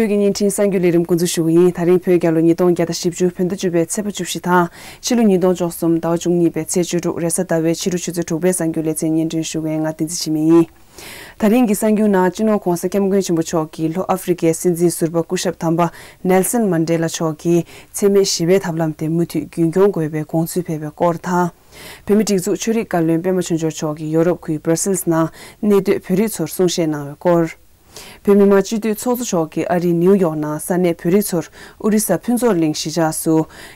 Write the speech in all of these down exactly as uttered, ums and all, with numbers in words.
བོད་ཀྱི་བརྙན་འཕྲིན་གསར་འགྱུར་ལས་རིམ་འགོ་འཛུགས་ཞུ་གི་ཡིན། ད་རིང་བོད་རྒྱལ་ལོ་ཉིས་སྟོང་བརྒྱ་དང་བཞི་བཅུ་བོད་ཟླ་བཅུ་པའི་ཚེས་པ་བཅུ་བཞི་དང་ཕྱི་ལོ་ཉིས་སྟོང་བཅུ་གསུམ་ཟླ་བ་བཅུ་གཉིས་པའི་ཚེས་བཅུ་དྲུག་རེས་གཟའ་ཟླ་བའི་ཕྱི་དྲོ་ཆུ་ཚོད་དྲུག་པའི་གསར་འགྱུར་ལེ་ཚན་སྙན་སྒྲོན་ཞུ་མཁན་ང་བསྟན་འཛིན་འཆི་མེད་ཡིན། ད་རིང་གི་གསར་འགྱུར་ནང་སྤྱི་ནོར་༧གོང་ས་༧སྐྱབས་མགོན་ཆེན་པོ་མཆོག་གིས་ལྷོ་ཨ་ཧྥེ་རི་ཁའི་སྲིད་འཛིན་ཟུར་པ་སྐུ་ཞབས་དམ་པ་ནེལ་སན་མན་ཌེ་ལ་མཆོག་གི་འཚེ་མེད་ཞི་བའི་ཐབས་ལམ་དེ་མུ་མཐུད་རྒྱུན་འཁྱོངས་དགོས་པའི་དགོངས་ཚུལ་ཕེབས་པའི་སྐོར་དང་། བོད་མིའི་སྒྲིག་འཛུགས་ཆོས་རིག་བཀའ་བློན་པད་མ་ཆོས་འབྱོར་མཆོག་གིས་ཡོ་རོབ་ཁུལ་སྦྲ་སིལ་ནང་གནས་སྡོད་བོད་རིགས་ཚོར་གསུང་བཤད་གནང་བའི་སྐོར། བོད་མི་མང་སྤྱི་འཐུས་ཚོགས་གཙོ་མཆོག་གིས་ཨ་རིའི་ནིའུ་ཡོག་ནང་ས་གནས་བོད་རིགས་ཚོར་ཨོ་རི་ས་ཕུན་ཚོགས་གླིང་གཞིས་ཆགས་སུ་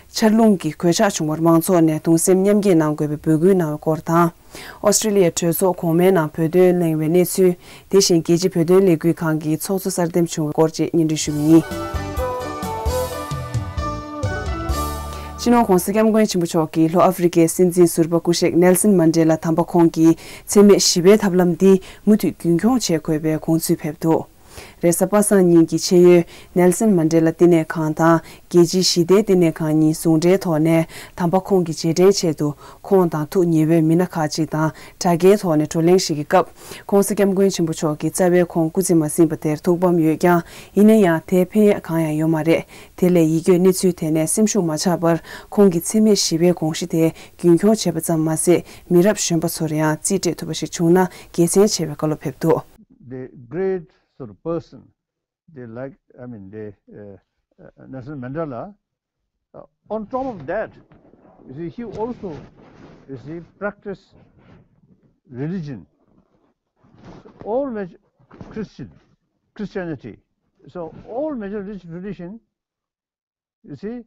ཆར་རླུང་གི་གོད་ཆག་བྱུང་བར་མང་ཚོགས་ནས་གདུང་སེམས་མཉམ་སྐྱེད་གནང་དགོས་པའི་འབོད་སྐུལ་གནང་བའི་སྐོར་དང་། ཨོ་སི་ཀྲི་ལི་ཡའི་གྲོས་ཚོགས་གོང་མའི་ནང་བོད་དོན་གླེང་བའི་གནས་ཚུལ། དེ་བཞིན་རྒྱལ་སྤྱིའི་བོད་དོན་ལས་འགུལ་ཁང་གི་ཚོགས་གཙོ་གསར་འདེམས་བྱུང་བའི་སྐོར་བཅས་སྙན་སྒྲོན་ཞུ་གི་ཡིན། སྤྱི་ནོར་༧གོང་ས་༧སྐྱབས་མགོན་ཆེན་པོ་མཆོག་གིས་ལྷོ་ཨ་ཧྥེ་རི་ཁའི་སྲིད་འཛིན་ཟུར་པ་སྐུ་གཤེགས་ནེལ་སན་མན་ཌེ་ལ་དམ་པ་ཁོང་གི་འཚེ་མེད་ཞི་བའི་ཐབས་ལམ་འདི་མུ་མཐུད་རྒྱུན་འཁྱོངས་བྱེད་དགོས་པའི་དགོངས་ཚུལ་ཕེབས་འདུག་རེས་གཟའ་པ་སངས་ཉིན་གྱི་ཆེས་ཡོལ་ནེལ་སན་མན་ཌེ་ལ་བསྟི་གནས་ཁང་དང་རྒྱལ་སྤྱིའི་ཞི་བདེའི་བསྟི་གནས་ཁང་གཉིས་ཟུང་འབྲེལ་ཐོག་ནས་དམ་པ་ཁོང་གི་རྗེས་དྲན་ཆེད་དུ་ཁོང་དང་ཐུགས་ཉེ་བའི་མི་སྣ་ཁག་ཅིག་དང་དྲ་རྒྱའི་ཐོག་ནས་བགྲོ་གླེང་ཞིག་གི་སྐབས། ༸གོང་ས་༸སྐྱབས་མགོན་ཆེན་པོ་མཆོག་གིས་རྩ་བའི་ཁོང་སྐུ་ཚེ་མ་ཟིན་པ་དེར་ཐུགས་ཕམ་ཡོད་ཀྱང་། ཡིན་ན་ཡང་དེའི་ཕན་ཡག་གང་ཡང་ཡོད་མ་རེད། དེ་ལས་ཡིད་སྐྱོའི་གནས་ཚུལ་དེ་ནས་སེམས་ཤུགས་མ་ཆག་པར་ཁོང་གི་འཚེ་མེད་ཞི་བའི་དགོངས་གཞི་དེ་རྒྱུན་འཁྱོངས་བྱས་པ་ཙམ་མ་ཟད། མི་རབས་གཞོན་པ་ཚོར་ཡང་རྩིས་སྤྲད་ཐུབ་པ་ཞིག་བྱུང་ན་དགེ་མཚན་ཆེ་བའི་བཀའ་སློབ་ཕེབས་འདུག The great sort of person, they like, I mean, they, uh, uh, Nelson Mandela. Uh, on top of that, you see, he also, you see, practiced religion, all major Christian, Christianity. So all major religious tradition, you see,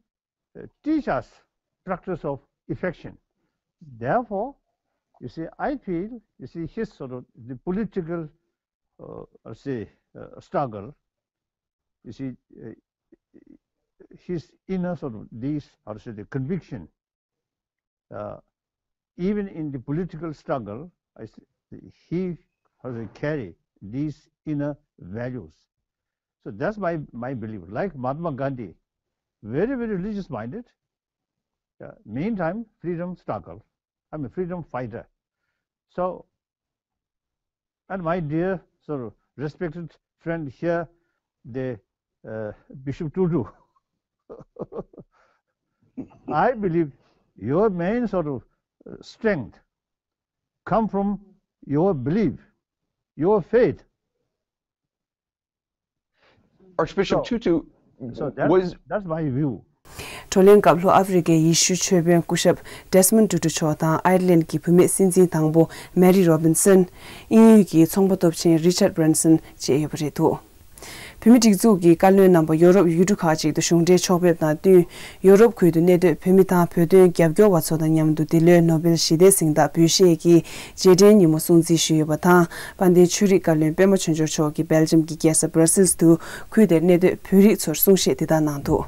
uh, teach us practice of affection. Therefore, you see, I feel, you see, his sort of the political, uh, I say, uh, struggle, you see, uh, his inner sort of this, how to say, the conviction, uh, even in the political struggle, I s- he has to carry these inner values. So that's my, my belief. Like Mahatma Gandhi, very, very religious minded. Uh, meantime, freedom struggle. I'm a freedom fighter. So, and my dear sort of respected friend here, the uh, Bishop Tutu, I believe your main sort of uh, strength come from your belief, your faith. Archbishop Tutu was that's my view. བགྲོ་གླེང་སྐབས་ལྷོ་ཨ་ཧྥེ་རི་ཁའི་ཡེ་ཤུའི་ཆོས་དཔོན་སྐུ་ཞབས་Desmond Tutu མཆོག་དང་ཨའི་རི་ལན་གྱི་བུད་མེད་སྲིད་འཛིན་དང་པོ་Mary Robinson། དབྱིན་ཡུལ་གྱི་ཚོང་པ་སྟོབས་ཆེན་Richard Branson བཅས་ཡོད་པ་རེད་འདུག་བོད་མིའི་སྒྲིག་འཛུགས་ཀྱི་བཀའ་བློན་རྣམ་པ་ཡོ་རོབ་ཡུལ་གྲུ་ཁག་ཅིག་ཏུ་གཞུང་འབྲེལ་ཕྱོགས་ཕེབས་དང་བསྟུན། ཡོ་རོབ་ཁུལ་དུ་གནས་སྡོད་བོད་མི་དང་བོད་དོན་རྒྱབ་སྐྱོར་བ་ཚོ་དང་མཉམ་དུ་འདི་ལོའི་ནོ་བེལ་ཞི་བདེའི་གཟེངས་རྟགས་འབུལ་བཞེས་ཀྱི་རྗེས་དྲན་ཉིན་མོ་སྲུང་བརྩི་ཞུས་ཡོད་པ་དང་། དཔལ་ལྡན་ཆོས་རིག་བཀའ་བློན་པད་མ་ཆོས་འབྱོར་མཆོག་གིས་སྦེལ་ཇམ་གྱི་རྒྱལ་ས་སྦྲ་སིལ་དུ་ཁུལ་དེར་གནས་སྡོད་བོད་རིགས་ཚོར་གསུང་བཤད་དེ་ལྟར་གནང་འདུག་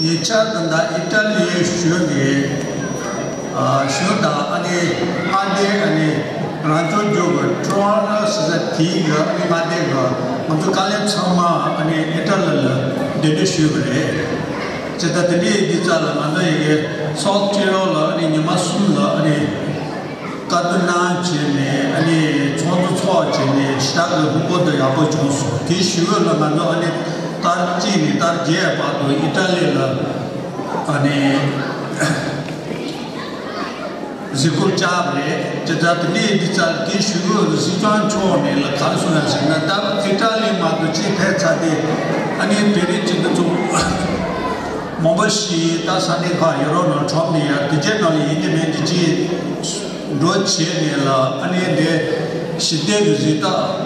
ཉེ་ཆར་ད་ལྟ་ཨི་ཊ་ལིའི་གཞུང་གིས་གཞུང་དང་ཨ་ནི་མངའ་སྡེ་ཨ་ནི་རང་སྐྱོང་ལྗོངས་ཀྱི་ཀྲོ་ཨན་ཌོ་ཟེར་ས་དེའི་གི་ཨ་ནི་མངའ་སྡེ་གི་ང་ཚོ་དཀའ་ལས་ཚང་མ་ཨ་ནི་ཨི་ཊ་ལི་ལ་གདན་འདྲེན་ཞུས་པ་རེད། ཇི་ལྟར་དེ་འདྲའི་ཡིན་དུས་ཙམ་ལ་ང་ཚོ་ཡི་གེ་སོག་སྤྱི་ཡོངས་ལ་ཨ་ནི་ཉི་མ་གསུམ་ལ་ཨ་ནི་བཀའ་བསྡུ་གནང་བྱས་ནས་ཨ་ནི་ཚོགས་འདུ་ཚོགས་བྱས་ནས་ཞེ་དྲག་གི་ཧུར་པོ་དང་ཡག་པོ་བྱུང་སོང་། དེའི་གཞུག་གུ་ལ་ང་ཚོ་ཨ་ནི་ཟླ་གཅིག་ནས་ཟླ་བརྒྱད་བར་དུ་ཨི་ཊ་ལི་ལ་ཨ་ནི་གཟིགས་སྐོར་བཅར་བ་རེད། དེ་ལྟར་དེ་ནས་འདི་ཚར་དེའི་གཞུག་གུ་སྲིད་སྐྱོང་མཆོག་ནས་ལ་ག་རེ་གསུངས་ཡང་ཟེར་ན། ད་ཨི་ཊ་ལི་མ་གཏོགས་ཅིག་ཕེབས་ཚར་ཏེ་ཨ་ནི་བོད་རིགས་ཅིག་འདི་ཚོ་མང་པོ་ཞིག་ད་ས་གནས་ཁག་ཡོ་རོབ་ནང་འཁྲུག་ནས་ཡ་དེ་རྗེས་ནང་ལ་ཡིན་གཅིག་མིན་གཅིག་ཅིག་འགྲོ་བྱས་ནས་ལ་ཨ་ནི་འདི་ཞི་བདེ་གི་གཟེངས་རྟགས།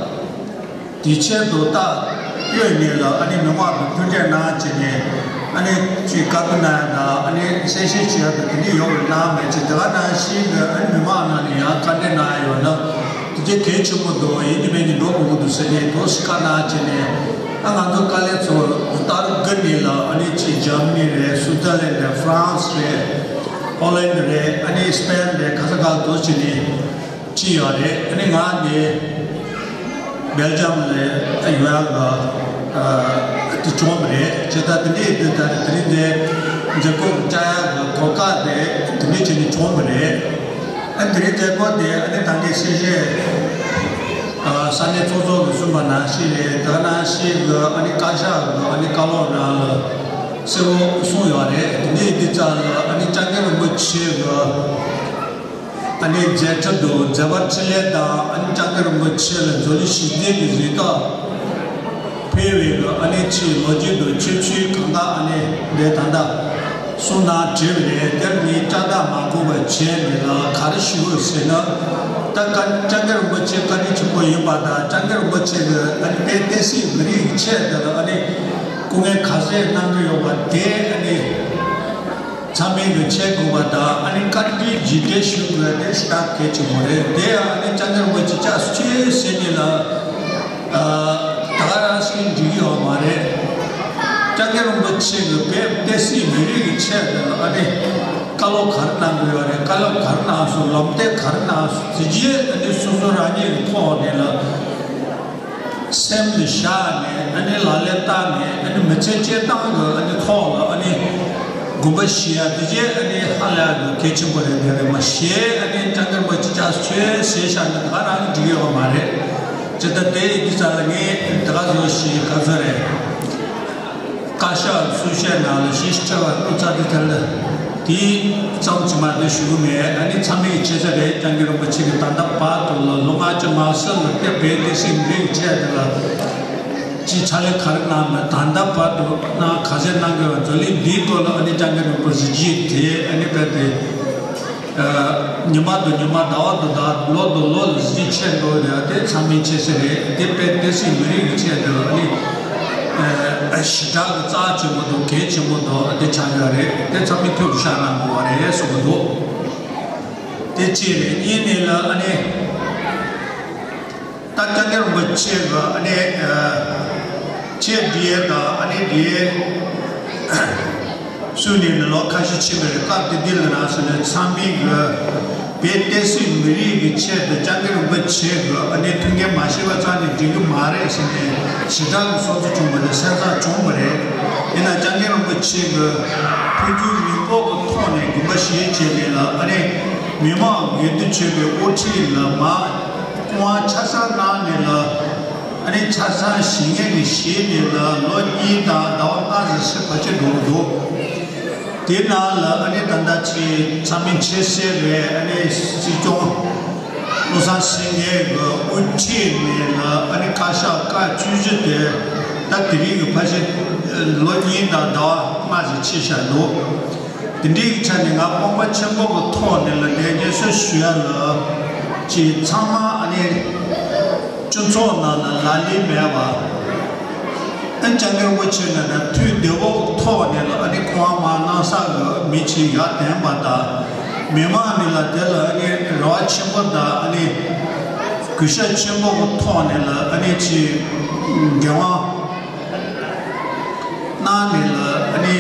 དེ་ཆེད་དུ་རྟགས་བཀོད་ནས་ལ་ཨ་ནི་མི་མང་དང་མཐུན་འབྲེལ་གནང་བྱས་ནས་ཨ་ནི་ཅིག་བཀའ་བསྡུ་གནང་ཡ་དང་ཨ་ནི་གསལ་བཤད་བྱེད་ཡ་དང་དེ་འདྲ་ཡོད་པར་གནང་མེད་ཅིག་དེ་ག་ནང་བཞིན་གྱི་ཨ་ནི་མི་མང་ནང་ནས་ཡང་བཀའ་འདྲི་གནང་ཡ་ཡོད་ན་དེ་གལ་ཆེན་པོ་འདུག་ཡིན་གཅིག་མིན་གཅིག་འགྲོ་དགོས་ཀྱི་འདུག་ཟེར་ནས་དོ་ཞིག་བཀའ་གནང་བྱས་ནས་ཨ་ང་ཚོ་དཀའ་ལས་ཚོ་ལྟར་དགུ་ནས་ལ་ཨ་ནི་ཅིག་འཇར་མ་ནི་རེད། སུའི་ཙར་ལན་རེད། ཧྥ་རན་སི་རེད། ཧོ་ལན་རེད། ཨ་ནི་སི་པེན་རེད། ག་ས་ག་ལ་འདུག་བྱས་ནས། ཅི་ཡོད་རེད། ཨ་ནི་ང་འདི་སྦེལ་ཇམ་ལ་ཡོད་ཡག་གི་དེ་བྱུང་བ་རེད། ཇི་ལྟར་དེ་འདྲའི་དེ་ལྟར་དེ་རིང་འདི་མཛད་སྒོ་བཅར་ཡག་གི་གོ་སྐབས་དེ་དེ་འདྲའི་བྱས་ནས་བྱུང་བ་རེད། ཨ་དེ་རིང་མཛད་སྒོ་དེ་ཨ་ནི་ད་གིན་གསལ་བཤད་ ས་གནས་ཚོགས་གཙོ་གིས་གསུངས་པ་ནང་བཞིན་རེད། ད་ནང་བཞིན་གྱི་ཨ་ནི་བཀའ་ཤག་གི་ཨ་ནི་བཀའ་སློབ་ནང་ལ་གསལ་པོ་གསུངས་ཡོད་རེད། དེ་འདྲའི་འདི་ཙམ་ལ་ཨ་ནི་སྐྱབས་མགོན་རིན་པོ་ཆེ་གི་ཨ་ནི་མཛད་འཕྲིན་དང་མཛད་པ་འཕྲིན་ལས་དང་། ཨ་ནི་སྐྱབས་མགོན་རིན་པོ་ཆེ་ལ་མཛོད་རིགས་ཞིབ་འཚོལ་གྱི་རིགས་ཀ་ཕེབས་པའི་གི་ཨ་ནི་ཕྱིའི་ལོ་རྒྱུས་དང་ཆོས་ཕྱོགས་གང་དག་ཨ་ནི་འདི་ད་ལྟ་གསུང་གནང་བྲིས་པ་རེད། དེར་ངས་བསྐྱར་ཟློས་མ་དགོས་པ་བྱས་ནས་ལ་ག་རེ་ཞུ་དགོས་ཟེར་ན། ད་བཀའ་སྐྱབས་མགོན་རིན་པོ་ཆེ་བཀའ་དྲིན་ཆེན་པོ་ཡིན་པ་དང་། སྐྱབས་མགོན་རིན་པོ་ཆེ་གི་ཨ་ནི་དཔལ་བསྟན་སྲིད་མི་རིགས་ཀྱི་ཆེད་དུ་ལ་ཨ་ནི་སྐུ་ངལ་ག་ཚད་གནང་གི་ཡོད་པ་དེ་ཨ་ནི་ཚང་མས་གི་འཆད་དགོས་པ་དང་། ཨ་ནི་བཀའ་དྲིན་རྗེས་དྲན་ཞུ་དགོས་དེ་ཞེ་དྲག་གལ་ཆེན་པོ་རེད། དེ་ཡང་ཨ་ནི་སྐྱབས་མགོན་རིན་པོ་ཆེ་སྐྱབས་སུ་མཆི་ཟེར་ནས་ལ། ད་ག་རང་ཞིག་འགྲིག་གི་ཡོད་མ་རེད། སྐྱབས་མགོན་རིན་པོ་ཆེ་གི་བོད་བསྟན་སྲིད་མི་རིགས་ཀྱི་ཆེད་དུ་ཨ་ནི་བཀའ་སློབ་ག་རེ་གནང་དགོས་ཡོད་རེད། བཀའ་སློབ་ག་རེ་གནང་སོང་། ལམ་སྟོན་ག་རེ་གནང་སོང་། དེ་རྗེས་ཨ་ནི་སོ་སོ་རང་ཉིད་ཀྱི་ཐོག་ནས་ལ་སེམས་ལ་བཞག་ནས་ཨ་ནི་ལག་ལེན་བསྟར་ནས། ཨ་ནི་མི་ཚེ་སྐྱེལ་སྟངས་ཀྱི་ཨ་ནི་ཐོག་ལ་ཨ་ནི་དགོངས་པ་བཞེས་ཡ་དེ་རྗེས་ཨ་ནི་ཧ་ལས་ཀྱི་གལ་ཆེན་པོ་རེད། དེ་རེད་མ་གཞི་ཨ་ནི་སྐྱབས་མགོན་རིན་པོ་ཆེ་སྐྱབས་སུ་མཆི་ཟེར་བཞག་ན་ད་ག་རང་གི་འགྲིག་གི་ཡོད་མ་རེད། ཇི་ལྟར་དེ་ཡི་འདི་ཙམ་ལ་ངས་དེ་ག་བཟོ་ཞིག་ག་ཚོད་རེད། བཀའ་ཤག་གསུང་བཤད་ནང་ལ་ཞིབ་ཕྲ་བ་སྐུ་ཚ་དེ་དེ་ལ་དེའི་ཙམ་གྱིས་མ་གཏོགས་ཞུ་གི་མེད། ཨ་ནི་ཚང་མས་ཤེས་ས་རེད། སྐྱབས་མགོན་རིན་པོ་ཆེ་གིས་ད་ལྟ་བར་དུ་ལ་ལོ་ལྔ་བཅུ་ང་གསུམ་ལ་དེ་བོད་བསྟན་སྲིད་མི་རིགས་ཆེད་དུ་ལ་ཅིག་ཕྱག་ལས་ག་རེ་གནང་མེད། ད་ལྟ་བར་དུ་གནང་ག་ཚད་གནང་དགོས་པ་མཛོད་རིགས་འདིའི་ཐོག་ལ་ཨ་ནི་སྐྱབས་མགོན་རིན་པོ་ཆེ་གིས་དེ་ཨ་ནི་བོད་དེ། ཉི་མ་དང་ཉི་མ། ཟླ་བ་དང་ཟླ་བ། ལོ་དང་ལོ་ལ་གཟི་བརྗིད་ཆེ་འགྲོ་ཡ་དེ་ཚང་མས་མཁྱེན་གསལ་རེད། དེ་དཔེ་བསྟན་སྲིད་མི་རིགས་ཀྱི་ཆེད་དུ་ཨ་ནི་ཞེ་དྲག་གི་རྩ་ཆེན་པོ་དང་གལ་ཆེན་པོ་དང་དེ་ཆགས་ཡོད་རེད། དེ་ཚང་མས་ཐུགས་ལ་བཞག་གནང་དགོས་པ་རེད་གསུང་གི་འདུག་དེ་གཅིག་རེད། གཉིས་ནས་ལ་ཨ་ནི། ད་སྐྱབས་མགོན་རིན་པོ་ཆེ་གི་ཨ་ནི་ཆེད་འདི་ཡས་དང་ཨ་ནི་འདི་ཡས་གསུངས་ནས་ནི་ལོ་ཁ་ཤས་ཕྱིན་པ་རེད། སྐབས་དེ་དུས་ལ་ནང་སོང་ནས་ཚང་མས་གི་བོད་བསྟན་སྲིད་མི་རིགས་ཀྱི་ཆེད་དུ་སྐྱབས་མགོན་རིན་པོ་ཆེ་གི་ཨ་ནི་ཐུགས་འགན་མ་བཞེས་པ་ཙམ་ནས་འགྲིག་གི་མ་རེད་ཟེར་ནས་ཞེ་དྲག་གི་སོ་སོ་བྱུང་བ་རེད། སེམས་ཚ་བྱུང་བ་རེད། ཡིན་ན་སྐྱབས་མགོན་རིན་པོ་ཆེ་གི་ཕུགས་འགྱུར་མི་དཔོག་གི་ཐོག་ནས་དགོངས་པ་བཞེས་བྱས་ནས་ལ་ཨ་ནི་མི་མང་འོས་བསྡུ་བྱས་པའི་དབུ་ཁྲིད་ལ་མ། སྐུ་དབང་ཆ་ཚང་གནང་ནས་ལ། ཨ་ནི་ཆ་ཚང་ཞི་ངན་གྱི་ཞི་ནས་ལ་ལོ་གཉིས་དང་ཟླ་བ་ལྔ་ཙམ་ཞིག་ཕལ་ཆེར་འགྲོ་གི་འདུག་དེ་ནང་ལ་ཨ་ནི་ད་ལྟ་ཆེ་ཚང་མས་མཁྱེན་གསལ་རེད། ཨ་ནི་སྲིད་སྐྱོང་བློ་བཟང་སེང་གེ་གི་དབུ་ཁྲིད་ནས་ལ་ཨ་ནི་བཀའ་ཤག་བཀའ་བཅུ་བཞི་དེ་ད་དེ་རིང་གི་ཕལ་ཆེར་ལོ་གཉིས་དང་ཟླ་བ་ལྔ་ཙམ་ཕྱིན་བཞག་འདུག་དེ་འདྲའི་ཆ་ནས་ང་དཔོན་པོ་ཆེན་པོ་གི་ཐོག་ནས་ལ་ལས་འགན་སུ་ཞུ་ཡ་ལ་ཅིག་ཚང་མ་ཨ་ནི་སྤྱི་ཚོགས་ནང་ལ་ལག་ལེན་མེད་པ། ཨ་ནི་སྐྱབས་མགོན་རིན་པོ་ཆེ་ལ་ནི་ཐུགས་བདེ་བོ་གི་ཐོག་ནས་ལ་ཨ་ནི་ཁོང་མ་གནང་ས་གི་མི་ཆེ་ཡར་ལྡན་པ་དང་མི་མང་ནས་ལ་དེ་ལ་ཨ་ནི་རེ་བ་ཆེན་པོ་དང་ཨ་ནི་གུས་ཞབས་ཆེན་པོ་གི་ཐོག་ནས་ལ་ཨ་ནི་ཅིག་འགན་དབང་གནང་ནས་ལ་ཨ་ནི་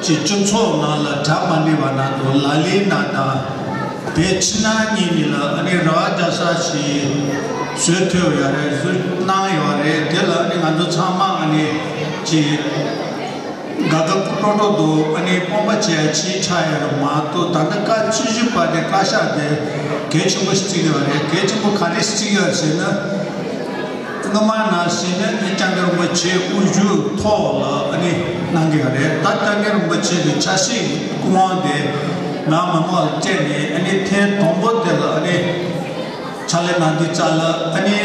ཅིག་སྤྱི་ཚོགས་ནང་ལ་གྲ་མ་འགྲིག་པ་ནང་དུ་ལག་ལེན་ན་དང་བོད་ཕྱི་ནང་གཉིས་ནས་ལ་ཨ་ནི་རེ་བ་རྒྱག་ས་ཞིག་བཟོས་ཐུབ་ཡོད་རེད། བཟོས་གནང་ཡོད་རེད། དེ་ལ་ཨ་ནི་ང་ཚོ་ཚང་མ་ཨ་ནི་ཅིག་དགའ་དགའ་སྤྲོ་སྤྲོ་འདུག་ཨ་ནི་དཔོན་པོ་བྱས་ཕྱིའི་ཆ་ཡོད་རེད་མ་གཏོགས། ད་ལྟ་བཀའ་བཅུ་བཞི་པ་དེ་བཀའ་ཤག་དེ་གལ་ཆེན་པོ་ཞིག་བརྩི་གི་ཡོད་རེད། གལ་ཆེན་པོ་ག་རེ་བརྩི་གི་ཡོད་ཟེར་ན། སྔོན་མ་ནང་བཞིན་ནི་སྐྱབས་མགོན་རིན་པོ་ཆེ་དབུ་བཞུགས་ཐོག་ལ་ཨ་ནི་གནང་གི་ཡོད་རེད། ད་སྐྱབས་མགོན་རིན་པོ་ཆེ་གི་ཆབ་སྲིད་སྐུ་དབང་དེ་ནང་མི་མང་ལ་སྤྲད་ནས་ཨ་ནི་ཐེངས་དང་པོ་དེ་ལ་ཨ་ནི་ཕྱག་ལས་གནང་དུས་ཙམ་ལ་ཨ་ནི་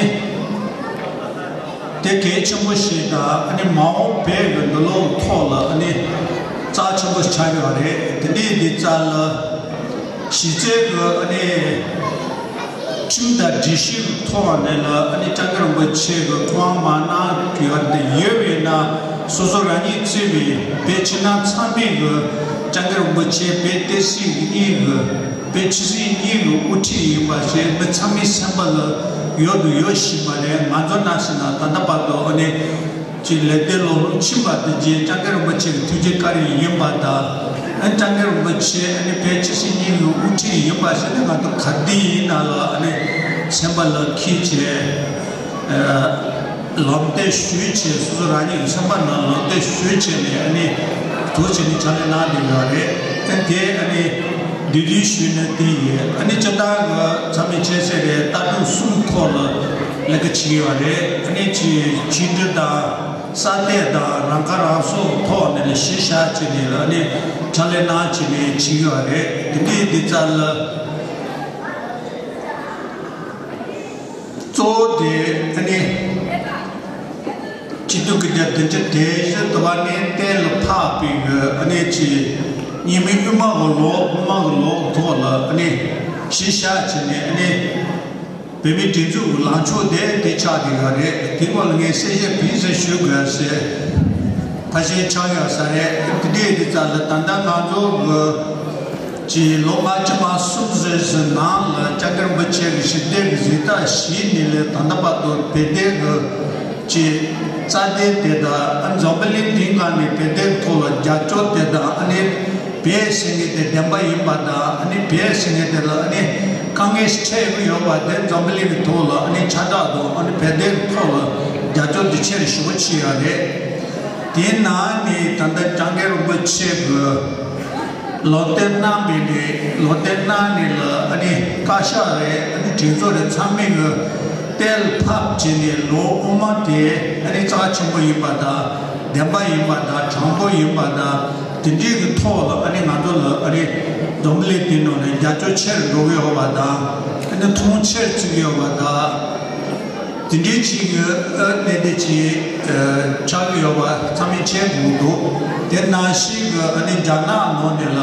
དེ་གལ་ཆེན་པོ་ཞིག་དང་ཨ་ནི་མ་འོངས་བོད་ཀྱི་འགྲོ་ལུགས་ཐོག་ལ་ཨ་ནི་རྩ་ཆེན་པོ་ཆགས་ཡོད་རེད། དེ་འདྲའི་དུས་ཙམ་ལ་གཞི་རྩའི་གི་ཨ་ནི། ཁྲིམས་དང་སྒྲིག་གཞི་གི་ཐོག་ནས་ལ་ཨ་ནི་སྐྱབས་མགོན་རིན་པོ་ཆེ་གི་སྐུ་དབང་མ་གནང་གི་ཡོད་དེ་ཡོད་པས་ན། སོ་སོ་རང་ཉིད་གཙོས་པའི་བོད་ཕྱི་ནང་ཚང་མས་གི་སྐྱབས་མགོན་རིན་པོ་ཆེ་བོད་བསྟན་སྲིད་གཉིས་གི་བོད་ཆོས་སྲིད་གཉིས་གི་དབུ་ཁྲིད་ཡིན་པ་ཞིག་མི་ཚང་མའི་སེམས་པ་ལ་ཡོད་དུ་ཡོད་བཞིན་པ་རེད། ང་ཚོ་ནང་བཞིན་ན་ད་ལྟ་བར་དུ་ཨ་ནི། ཅིག་ལས་དེ་ལོ་ལོ་ཕྱིན་པ་དེ་རྗེས་སྐྱབས་མགོན་རིན་པོ་ཆེ་གི་ཐུགས་རྗེ་བཀའ་དྲིན་ཡིན་པ་དང་། ཨ་སྐྱབས་མགོན་རིན་པོ་ཆེ་ཨ་ནི་བོད་ཆོས་སྲིད་གཉིས་ཀྱི་དབུ་ཁྲིད་ཡིན་པ་ཞིག་ནི་ང་ཚོ་ག་དུས་ཡིན་ན་ལ་ཨ་ནི་སེམས་པ་ལ་འཁྱེར་བྱས། ལམ་སྟོན་ཞུས་བྱས། སོ་སོ་རང་ཉིད་ཀྱི་སེམས་པ་ནང་ལམ་སྟོན་ཞུས་བྱས་ནས་ཨ་ནི་དུ་བྱས་ནས་ཕྱག་ལས་གནང་བསྡད་ཡོད་རེད། ཨ་དེ་ཨ་ནི། བསྡུས་བསྡུས་ཞུས་ན་དེ་ཡིན། ཨ་ནི་སྤྱིར་བཏང་གི་ཚང་མས་མཁྱེན་གསལ་རེད། ལྟ་གྲུབ་གསུམ་ཐོག་ལ་ལས་ཀ་བྱེད་ཀྱི་ཡོད་རེད། ཨ་ནི་ཅིག་ཕྱི་འབྲེལ་དང་གསར་གཏོད་དང་རང་ཁ་རང་གསོ་ཐོག་ནས་ལ་གཞི་བཞག་བྱས་ནས་ལ་ཨ་ནི་ཕྱག་ལས་གནང་བྱས་ནས་བྱེད་ཀྱི་ཡོད་རེད། དེ་འདྲའི་འདི་ཙམ་ལ། གཙོ་བོ་དེ་ཨ་ནི་སྤྱི་འཐུས་ཀྱི་རྒྱ་བདུན་ཅུ་དོན་བཞི་དུ་བ་ནས་གཏན་ལ་ཕབ་པའི་ཨ་ནི་ཅིག་ཉི་མའི་དབུ་མ་གི་ལོ་དབུ་མ་གི་ལོ་ཐོག་ལ་ཨ་ནི་གཞི་བཞག་བྱས་ནས་ཨ་ནི་བོད་མིའི་སྒྲིག་འཛུགས་ཀྱི་ལངས་ཕྱོགས་དེ་དེ་ཆགས་བསྡད་ཡོད་རེད། དེ་སྐོར་ལ་ངས་གསལ་བཤད་ཕུན་སུམ་ཞུ་དགོས་ཟེར། ཕ་ཤེས་ཆགས་ཡོད་ས་རེད། དེ་འདྲའི་དེ་ཙམ་ལ་ད་ལྟ་ང་ཚོ་གི་ཀྱི་ལོ་ལྔ་བཅུ་ང་གསུམ་ཟིན་ཟིན་ནང་ལ་སྐྱབས་མགོན་རིན་པོ་ཆེ་གི་ཞི་བདེ་གི་གཟེངས་རྟགས་བཞེས་ནས་ལས་ད་ལྟ་བར་དུ་བོད་དོན་གི་ཀྱི་རྩ་དོན་དེ་དང་ཨ་འཛམ་བུ་གླིང་འདིའི་ནང་ནས་བོད་དོན་ཐོག་ལ་རྒྱབ་སྐྱོར་དེ་དང་ཨ་ནི་བོད་ཟེར་མཁན་དེ་བདེན་པ་ཡིན་པ་དང་ཨ་ནི་བོད་ཟེར་མཁན་དེ་ལ་ཨ་ནི་དཀའ་ངལ་འཕྲད་ཀྱི་ཡོད་པ་དེ་འཛམ་བུ་གླིང་གི་ཐོག་ལ་ཨ་ནི་ཁྱབ་བསྒྲགས་དང་ཨ་ནི་བོད་དོན་ཐོག་ལ་རྒྱབ་སྐྱོར་དེ་ཆེ་རུ་ཞེ་པོ་ཕྱིན་ཡོད་རེད། དེའི་ནང་ནས་ད་ལྟ་སྐྱབས་མགོན་རིན་པོ་ཆེ་གི་ལོ་དེབ་གནང་བའི་ནས་ལོ་དེབ་གནང་ནས་ལ་ཨ་ནི་བཀའ་ཤག་རེད། ཨ་ནི་གྲོས་ཚོགས་རེད། ཚང་མས་གི་གཏན་ལ་ཕབ་བྱས་ནས་ལོ་དབུ་མ་དེ་ཨ་ནི་རྩ་ཆེན་པོ་ཡིན་པ་དང་བདེན་པ་ཡིན་པ་དང་དྲང་པོ་ཡིན་པ་དང་དེ་འདྲའི་གི་ཐོག་ལ་ཨ་ནི་ང་ཚོ་ལ་ཨ་ནི་འཛམ་བུ་གླིང་འདིའི་ནང་ནས་རྒྱབ་སྐྱོར་ཆེ་རུ་འགྲོ་གི་ཡོད་པ་དང་ཨ་ནི་མཐོང་ཆེར་བརྩི་གི་ཡོད་པ་དང་། དེ་འདྲའི་ཅིག་གི་གནད་དོན་ཅིག་ཆགས་ཀྱི་ཡོད་པ་ཚང་མས་མཁྱེན་དགོས་འདུག་དེ་ནང་བཞིན་གྱི་ཨ་ནི་རྒྱ་ནག་ནང་ནས་ལ་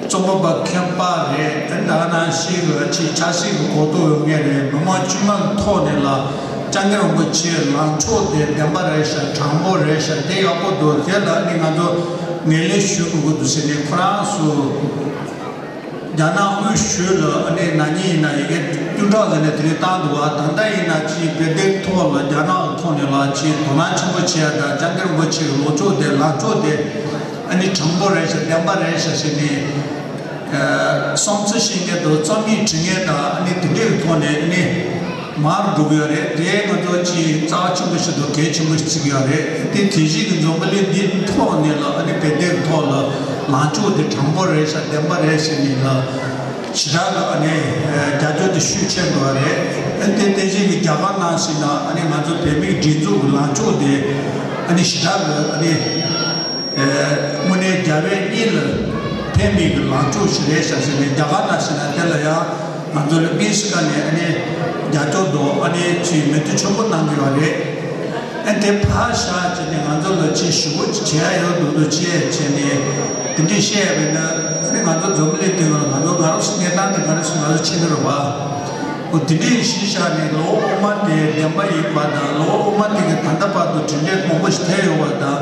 རྩོམ་པ་པོ་ཁྱིམ་པ་རེད། ཨ་ནི་ད་ནང་བཞིན་གྱི་ཅིག་ཆབ་སྲིད་ཀྱི་གོ་རྟོགས་ཡོད་མཁན་རེད། མི་མང་དཀྱུས་མ་ཐོག་ནས་ལ་སྐྱབས་མགོན་རིན་པོ་ཆེའི་ལངས་ཕྱོགས་དེ་བདེན་པ་རེད་ཤག་དྲང་པོ་རེད་ཤག་དེ་ཡག་པོ་འདུག་དེ་ལ་ཨ་ནི་ང་ཚོ་ངོས་ལེན་ཞུ་དགོས་ཀྱི་འདུག་ཟེར་ནས་ཁོ་རང་ཚོ། རྒྱ་ནག་དབུས་ཤོད་ལ་ཨ་ནི་ན་ནིང་ཡིན་ན་ཡི་གེ་བཅུ་ཕྲག་ཟེར་ནས་དེ་རིང་བཏང་འདུག་བ། ད་ལྟ་ཡིན་ན་ཅིག་བོད་དོན་ཐོག་ལ་རྒྱ་ནག་གི་ཐོག་ནས་ལ་ཅིག་དོ་སྣང་ཆེན་པོ་བྱས་དང་སྐྱབས་མགོན་རིན་པོ་ཆེ་གི་ལོ་ཕྱོགས་དེ་ལངས་ཕྱོགས་དེ་ཨ་ནི་དྲང་པོ་རེད་ཤག་བདེན་པ་རེད་ཤག་ཟེར་ནས་བསམ་ཚུལ་བཤད་མཁན་དང་རྩོམ་ཡིག་འབྲི་མཁན་དང་ཨ་ནི་དེ་འདྲའི་ཐོག་ནས་ཨ་ནི། མར་འགྲོ་གི་ཡོད་རེད། དེ་ང་ཚོ་ཅིག་རྩ་ཆེན་པོ་ཞིག་དང་གལ་ཆེན་པོ་ཞིག་བརྩི་གི་ཡོད་རེད། དེ་དེ་བཞིན་གྱི་འཛམ་བུ་གླིང་འདིའི་ཐོག་ནས་ལ་ཨ་ནི་བོད་དོན་ཐོག་ལ་ལངས་ཕྱོགས་དེ་དྲང་པོ་རེད་ཤག་བདེན་པ་རེད་ཟེར་ནས་ལ་ཞེ་དྲག་གི་ཨ་ནི་རྒྱབ་སྐྱོར་དེ་ཤུགས་ཆེ་འགྲོ་བ་རེད། ཨ་ནི་དེ་བཞིན་གྱི་རྒྱ་གར་ནང་ཞིག་ན་ཨ་ནི་ང་ཚོ་བོད་མིའི་སྒྲིག་འཛུགས་ཀྱི་ལངས་ཕྱོགས་དེ་ཨ་ནི་ཞེ་དྲག་གི་ཨ་ནི། དངོས་གནས་རྒྱལ་བའི་དབྱིངས་ལ་ཕན་པའི་གི་ལངས་ཕྱོགས་ཤིག་རེད་ཤག་ཟེར་ནས་རྒྱ་གར་ནང་ཞིག་ན་དེ་ལ་ཡང་ང་ཚོ་ལ་དམིགས་སུ་བཀར་ནས་ཨ་ནི་རྒྱབ་སྐྱོར་དང་ཨ་ནི་ཅིག་མོས་མཐུན་ཆེན་པོ་གནང་གི་ཡོད་རེད། ཨ་དེ་ཕར་བཞག་བྱས་ནས་ང་ཚོ་ལ་ཅིག་ཞུ་སྒོ་ཅིག་བྱེད་ཡ་ཡོད་འདུག་འདུག་ཅེས་བྱས་ནས་དེ་འདྲས་བཤད་ཡ་བས་ན་ཨ་ནི་ང་ཚོ་འཛམ་བུ་གླིང་སྟེང་ལ་ང་ཚོ་ང་རང་ཚོ་གནས་སྟངས་དེ་ག་རེ་སོང་ང་ཚོ་ཕྱིན་ནི་རེད་བ། འོ་དེ་འདྲའི་གཞི་བཞག་ནས་ལོ་དབུ་མ་དེ་བདེན་པ་ཡིན་པ་དང་ལོ་དབུ་མ་དེ་གི་ད་ལྟ་བར་དུ་གྲུབ་འབྲས་མང་པོ་ཞིག་ཐོན་ཡོད་པ་དང་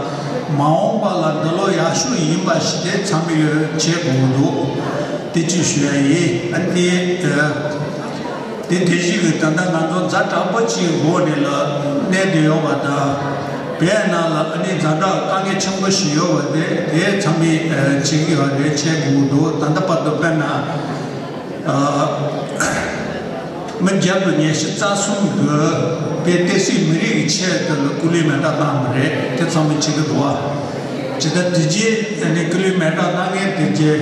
མ་འོངས་པ་ལ་འདི་ལོ་ཡག་ཤོས་ཡིན་པ་ཞིག་དེ་ཚང་མས་ཡོད་བྱེད་དགོས་འདུག་དེ་ཅིག་ཞུ་ཡ་ཡིན། ཨ་ནི་དེ་དེ་བཞིན་གྱི་ད་ལྟ་ང་ཚོ་ཛ་དྲག་པོ་ཅིག་འགོ་ནས་ལ་གནས་བསྡད་ཡོད་པ་དང་བོད་ནང་ལ་ཨ་ནི་ཛ་དྲག་དཀའ་ངལ་ཆེན་པོ་ཞིག་ཡོད་པ་དེ་དེ་ཚང་མས་བྱེད་ཀྱི་ཡོད་རེད། བྱེད་དགོས་འདུག་ད་ལྟ་བར་དུ་དཔེར་ན། མི་བརྒྱ་དང་ཉི་ཤུ་རྩ་གསུམ་གྱིས་བོད་བསྟན་སྲིད་མི་རིགས་ཀྱི་ཆེད་དུ་ལ་སྐུ་ལུས་མེ་སྲེག་བཏང་བ་རེད། དེ་ཚང་མས་བྱེད་ཀྱི་འདུག་བ། ཇི་ལྟར་དེ་རྗེས་ནས་སྐུ་ལུས་མེ་སྲེག་བཏང་མཁན་དེ་རྗེས་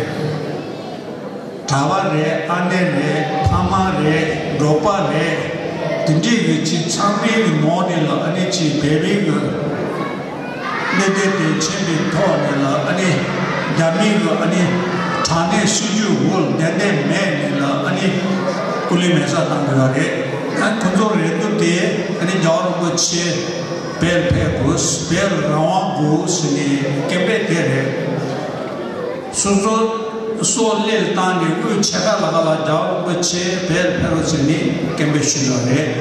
གྲྭ་པ་རེད། ཨ་ནེ་རེད། ཕ་མ་རེད། འབྲོག་པ་རེད། དེ་འདྲས་ཀྱི་ཅིག་ཚང་མའི་གི་ནང་ནས་ལ་ཨ་ནེ་ཅིག་བོད་པའི་གི་གནད་དོན་དེ་མཁྱེན་པའི་ཐོག་ནས་ལ་ཨ་ནི་རྒྱ་མིའི་གི་ཨ་ནི་དྲག་གནོན་སྲིད་ཇུས་འོག་ལ་གདན་འདྲེན་མེད་ནས་ལ་ཨ་ནི་སྐུ་ལུས་མེ་སྲེག་བཏང་གི་ཡོད་རེད། ཨ་ཁོ་ཚོ་རེ་འདུན་དེ་ཨ་ནི་རྒྱལ་བ་རིན་པོ་ཆེ་བོད་ལ་ཕེབས་དགོས། བོད་ལ་རང་དབང་དགོས་ཟེར་ནས་སྐད་འབོད་དེ་རེད། སོ་སོ་སྲོག་བློས་བཏང་ནས་དབུས་ཕྱེད་ཀ་ལྷག་ལ་རྒྱལ་བ་རིན་པོ་ཆེ་བོད་ལ་ཕེབས་རོགས་ཟེར་ནས་སྐད་འབོད་ཞུས་ཡོད་རེད།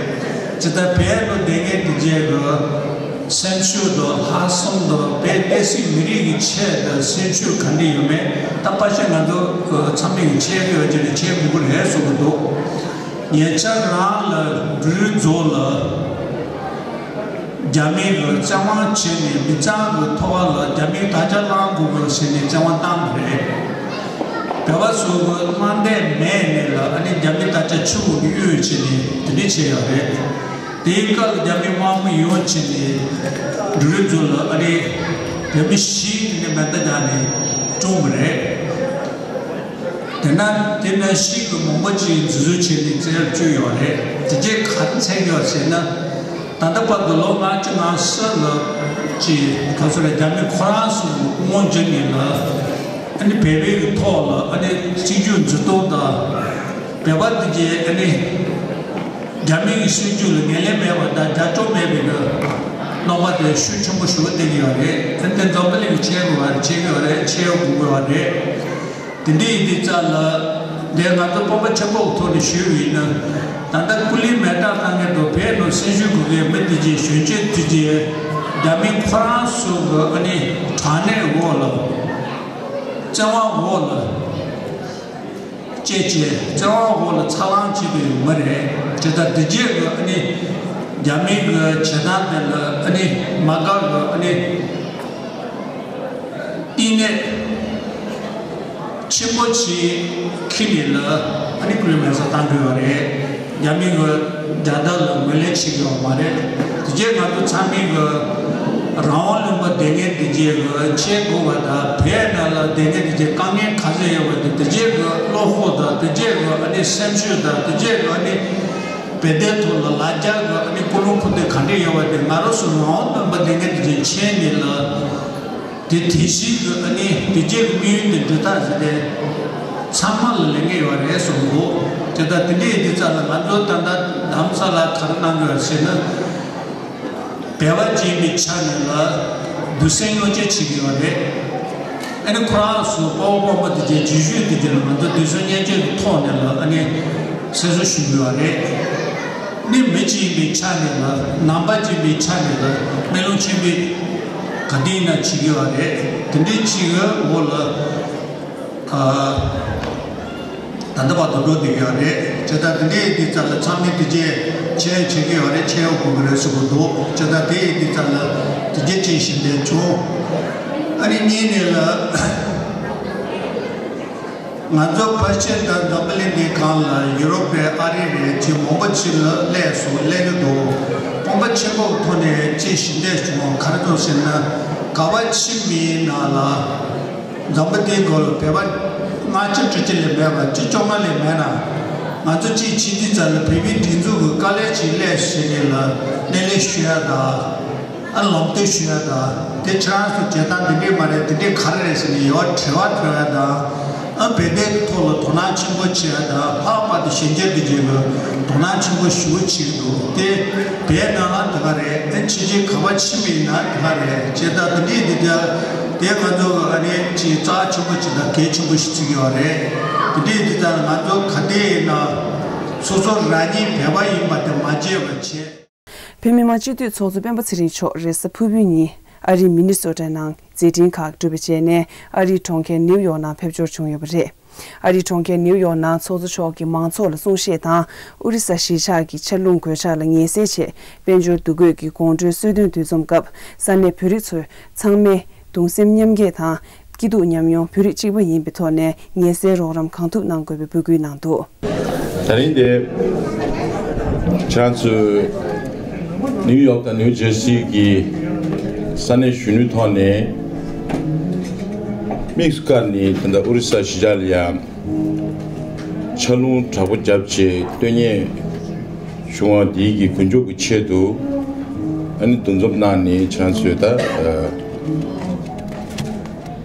ཇི་ལྟར་བོད་དུ་བསྡད་མཁན་དེ་རྗེས་ཀྱི་སེམས་ཤུགས་དང་ལྷག་བསམ་དང་བོད་བསྟན་སྲིད་མི་རིགས་ཀྱི་ཆེད་དུ་སེམས་ཤུགས་ག་འདྲ་ཡོད་མེད་ད་ཕལ་ཆེར་ང་ཚོ་ཚང་མས་ཀྱི་ཤེས་ཀྱི་ཡོད་ཀྱི་རེད། བྱེད་དགོས་ཀྱི་རེད་གསུང་གི་འདུག་ཉེ་ཆར་རང་ལ་འབྲུ་རིགས་རྫོང་ལ། རྒྱ་མིའི་གི་བཙན་དབང་བྱས་ནས་མི་གཙང་གི་ཐོག་ལ་རྒྱ་མིའི་དར་ཆ་བསླང་དགོས་གི་ཟེར་ནས་བཙན་དབང་བཏང་བ་རེད། བོད་པ་ཚོ་གི་དམའ་འབེབས་མེད་ནས་ལ་ཨ་ནི་རྒྱ་མི་དར་ཆ་ཆུ་བོ་གི་གཡུག་བྱས་ནས་དེ་འདྲས་བྱས་ཡོད་རེད། དེའི་སྐབས་ལ་རྒྱ་མི་དམག་མི་ཡོང་བྱས་ནས་འབྲུ་རིགས་ཚོ་ལ་ཨ་ནི་རྒྱ་མི་བཞི་དེ་འདྲས་མེ་མདའ་བརྒྱབ་ནས་བཀྲོངས་པ་རེད། དེ་ན་དེ་ནང་བཞིན་གྱི་མང་པོ་ཅིག་འཛུལ་ཞུགས་བྱས་ནས་བཙན་བྱོལ་བཅུག་ཡོད་རེད། དེ་རྗེས་ག་རེ་མཚོན་ཡོད་ཟེར་ན། ད་ལྟ་བར་དུ་ལོ་ལྔ་བཅུ་ང་གསུམ་ལ་ཅིག་ག་ཚོད་རེད། རྒྱ་མི་ཁོ་རང་ཚོ་དབང་བསྒྱུར་ནས་ལ་ཨ་ནི་བོད་པའི་གི་ཐོག་ལ་ཨ་ནི་སྲིད་ཇུས་འཛིན་སྟངས་དང་། བོད་པ་དེ་གའི་ཨ་ནི་རྒྱ་མི་གི་སྲིད་ཇུས་ལ་ངོས་ལེན་མེད་པ་དང་རྒྱབ་སྐྱོར་མེད་པའི་གི་རྣམ་པ་དེ་ཤུགས་ཆེན་པོ་ཞིག་བསྟན་གྱི་ཡོད་རེད། ཨ་ནི་དེ་འཛམ་བུ་གླིང་གི་ཤེས་དགོས་པ་རེད། ཤེས་ཀྱི་ཡོད་རེད། ཤེས་དགོས་ཀྱི་ཡོད་རེད། དེ་འདྲའི་ཡིན་དུས་ཙམ་ལ། འདི་ང་ཚོ་སྤོབས་པ་ཆེན་པོའི་ཐོག་ནས་ཞུས་པ་ཡིན་ན། ད་ལྟ་སྐུ་ལུས་མེ་སྲེག་བཏང་མཁན་དང་བོད་ནང་སེམས་ཤུགས་དགོས་མཁན་མི་དེ་གའི་གཞོན་སྐྱེས་དེ་གའི་རྒྱ་མི་ཁོ་རང་ཚོ་གི་ཨ་ནི་དྲག་གནོན་འོག་ལ། བཙོན་དབང་འོག་ལ་བཅད་བྱས། བཙོན་དབང་འོག་ལ་འཚར་ལོངས་བྱས་པའི་མི་རེད། དེ་ལྟར་དེ་རྗེས་གི་ཨ་ནི་རྒྱ་མི་གི་བྱེད་སྟངས་དེ་ལ་ཨ་ནི་མ་དགའ་གི་ཨ་ནི། བསྟི་གནས་ཆེན་པོ་ཅིག་འཁྱེར་ནས་ལ་ཨ་ནི་སྐུ་ལུས་མེ་སྲེག་བཏང་དགོས་པ་རེད། རྒྱ་མི་གི་རྒྱལ་དར་ལ་ངོས་ལེན་བྱེད་དགོས་པ་མ་རེད། དེ་རྗེས་ང་ཚོ་ཚང་མས་གི་རང་དབང་ལུང་པ་དེ་ངས་དེ་རྗེས་གི་བྱེད་དགོས་པ་དང་། བོད་ནང་ལ་དེ་ངས་དེ་རྗེས་དཀའ་ངལ་ག་ཚོད་ཡོད་པ་དེ་དེ་རྗེས་གི་བློ་ཁོག་དང་། དེ་རྗེས་གི་ཨ་ནི་སེམས་ཤུགས་དང་། དེ་རྗེས་གི་ཨ་ནི་བོད་དོན་ཐོག་ལ་ལ་རྒྱ་གི་ཨ་ནི་ཀུན་སློང་ཁུར་དེ་ག་འདྲ་ཡོད་པ་དེ་ང་རང་ཚོ་རང་དབང་ལུང་པ་དེ་ངས་དེ་རྗེས་མཁྱེན་ནས་ལ། དེ་དེ་བཞིན་དུ་ཨ་ནི་དེ་རྗེས་ཀྱི་དམིགས་ཡུལ་དེ་འགྲུབ་ཐབས་ཟེར་ཏེ་ཚང་མ་ལ་ལས་འགན་ཡོད་རེད་གསུངས་འདུག་དེ་ལྟར་དེ་འདྲའི་དུས་ཚོད་ལ་ང་ཚོ་ད་ལྟ་རྡ་རམ་ས་ལ་ག་རེ་གནང་དགོས་ཟེར་ན། བོད་པ་ཅིག་ཡིན་པའི་ཆ་ནས་ལ་འདུག་སེམས་མཉམ་སྐྱེད་བྱེད་ཀྱི་ཡོད་རེད། ཨ་ནི་ཁོ་རང་ཚོ་དཔའ་བོ་དཔའ་མོ་དེ་གའི་རྗེས་ཤུལ་དེ་གའི་ལ་ང་ཚོ་འདུག་སེམས་མཉམ་སྐྱེད་ཀྱི་ཐོག་ནས་ལ་ཨ་ནི་གསན་བསམ་ཞུ་གི་ཡོད་རེད། ནི་མི་གཅིག་ཡིན་པའི་ཆ་ནས་ལ། ནང་པ་གཅིག་ཡིན་པའི་ཆ་ནས་ལ་སྨོན་ལམ་ཆེན་པོ་ག་དུས་ཡིན་ན་བྱེད་ཀྱི་ཡོད་རེད། དེ་འདྲའི་གཅིག་གི་འོག་ལ་ཨ་ད་ལྟ་བར་དུ་འགྲོ་བསྡད་ཀྱི་ཡོད་རེད། བྱས་ཙང་དེ་འདྲའི་དུས་ཚོད་ལ་ཚང་མས་དེ་རྗེས་མཁྱེན་བྱེད་ཀྱི་ཡོད་རེད། མཁྱེན་ཡོང་དགོས་ཀྱི་རེད་ཟེར་གྱི་འདུག་བྱས་ཙང་དེ་ཡི་དུས་ཚོད་ལ་དེ་རྗེས་ཅིག་ཞིག་བསྡད་བྱུང་། ཨ་ནི་གཉིས་ནས་ལ། ང་ཚོ་ཕལ་ཆེར་ད་འཛམ་བུ་གླིང་འདིའི་སྒང་ལ་ཡུ་རོབ་རེད། ཨ་རི་རེད། ཅིག་མང་པོ་ཅིག་ལ་སླེབས་སོང་། སླེབས་ཀྱི་འདུག་དཔོན་པོ་ཆེན་པོའི་ཐོག་ནས་ཅིག་ཞུ་འདོད་བྱུང་བ་ག་རེ་འདུག་ཟེར་ན། ག་པར་ཕྱིན་པའི་ནང་ལ་འཛམ་བུ་གླིང་སྒང་ལ་བོད་པ་ལྔ་བཅུ་དྲུག་ཅུ་ལས་མེད་པ། བཅུ་བཅོ་ལྔ་ལས་མེད་ན། ང་ཚོ་ཅིག་ཕྱིན་དུས་ཙམ་ལ་བོད་མིའི་སྒྲིག་འཛུགས་ཀྱི་དཀའ་ལས་ཅིག་སླེབས་ཟེར་ནས་ལ་སྣེ་ལེན་ཞུ་ཡ་དང་། ཨ་ལམ་སྟོན་ཞུ་ཡ་དང་། དེ་ཁྱེད་རང་ཚོ་བྱེད་སྟངས་འདི་འདྲས་མ་རེད། འདི་འདྲས་ག་རེ་རེད་ཟེར་ནས་ཡོད་དྲི་བ་དྲི་བ་དང་། ཨ་བོད་དོན་ཐོག་ལ་དོ་སྣང་ཆེན་པོ་བྱེད་ཡ་དང་། ལྷག་པར་དུ་གཞོན་སྐྱེས་འདི་གའི་ལ་དོ་སྣང་ཆེན་པོ་ཞེ་པོ་བྱེད་ཀྱི་འདུག་དེ་བོད་ནང་ལ་དེ་ག་རེད། ཨ་ཕྱི་རྒྱལ་ག་པར་ཕྱིན་པ་ཡིན་ན་དེ་ག་རེད། བྱེད་སྟངས་འདི་འདྲས་འདི་འདྲ་དེ་ང་ཚོ་ཨ་ནི་ཅིག་རྩ་ཆེན་པོ་ཅིག་དང་གལ་ཆེན་པོ་ཞིག་བརྩི་གི་ཡོད་རེད། འདི་འདྲས་འདི་ལྟར་ང་ཚོ་ག་དེ་ཡིན་ན་སོ་སོ་རང་ཉིད་བོད་པ་ཡིན་པ་དེ་མ་བརྗེད་པ་བྱེད། བོད་མི་མང་སྤྱི་འཐུས་ཚོགས་གཙོ་སྤེན་པ་ཚེ་རིང་མཆོག་རེས་གཟའ་ཕུར་བུའི་ཉིན་ཨ་རིའི་མི་ནི་སོ་ཊའི་ནང་མཛད་འཕྲིན་ཁག་གྲུབ་པའི་རྗེས་ནས་ཨ་རིའི་གྲོང་ཁྱེར་ནིའུ་ཡོག་ནང་ཕེབས་འབྱོར་བྱུང་ཡོད་པ་རེད། ཨ་རིའི་གྲོང་ཁྱེར་ནིའུ་ཡོག་ནང་ཚོགས་གཙོ་མཆོག་གིས་མང་ཚོགས་ལ་གསུང་བཤད་དང་། ཨོ་རི་ས་གཞིས་ཆགས་ཀྱི་ཆར་རླུང་གོད་ཆག་ལ་ངལ་སེལ་ཆེད་དཔལ་འབྱོར་འདུ་འགོད་ཀྱི་དགོང་དྲོའི་གསོལ་སྟོན་འདུ་འཛོམས་སྐབས་ས་གནས་བོད་རིགས་ཚོས་ཚང་མས་གདུང་སེམས་མཉམ་སྐྱེད་དང་། སྐྱིད་སྡུག་མཉམ་མྱོང་། བོད་རིགས་གཅིག་པ་ཡིན་པའི་ཐོག་ནས་ངལ་སེལ་རོགས་རམ་གང་ཐུབ་གནང་དགོས་པའི་འབོད་སྐུལ་གནང་འདུག་ད་རིང་འདིར་ཁྱེད་རང་ཚོས་ནིའུ་ཡོག་དང་ནིའུ་ཇར་སི་གི་ས་གནས་གཞོན་ནུའི་ཐོག་ནས་དམིགས་སུ་བཀར་ནས། ད་ལྟ་ཨོ་རི་ས་གཞིས་ཆགས་ལ་ཡང་ཆར་རླུང་དྲག་པོ་བརྒྱབ་བྱས་སྟོན་ཉེན་བྱུང་བ་འདིའི་གི་མགོན་སྐྱོབ་ཀྱི་ཆེད་དུ། ཨ་ནི་འདུ་འཛོམས་གནང་ནས་ཁྱེད་རང་ཚོས་ད་ཨ་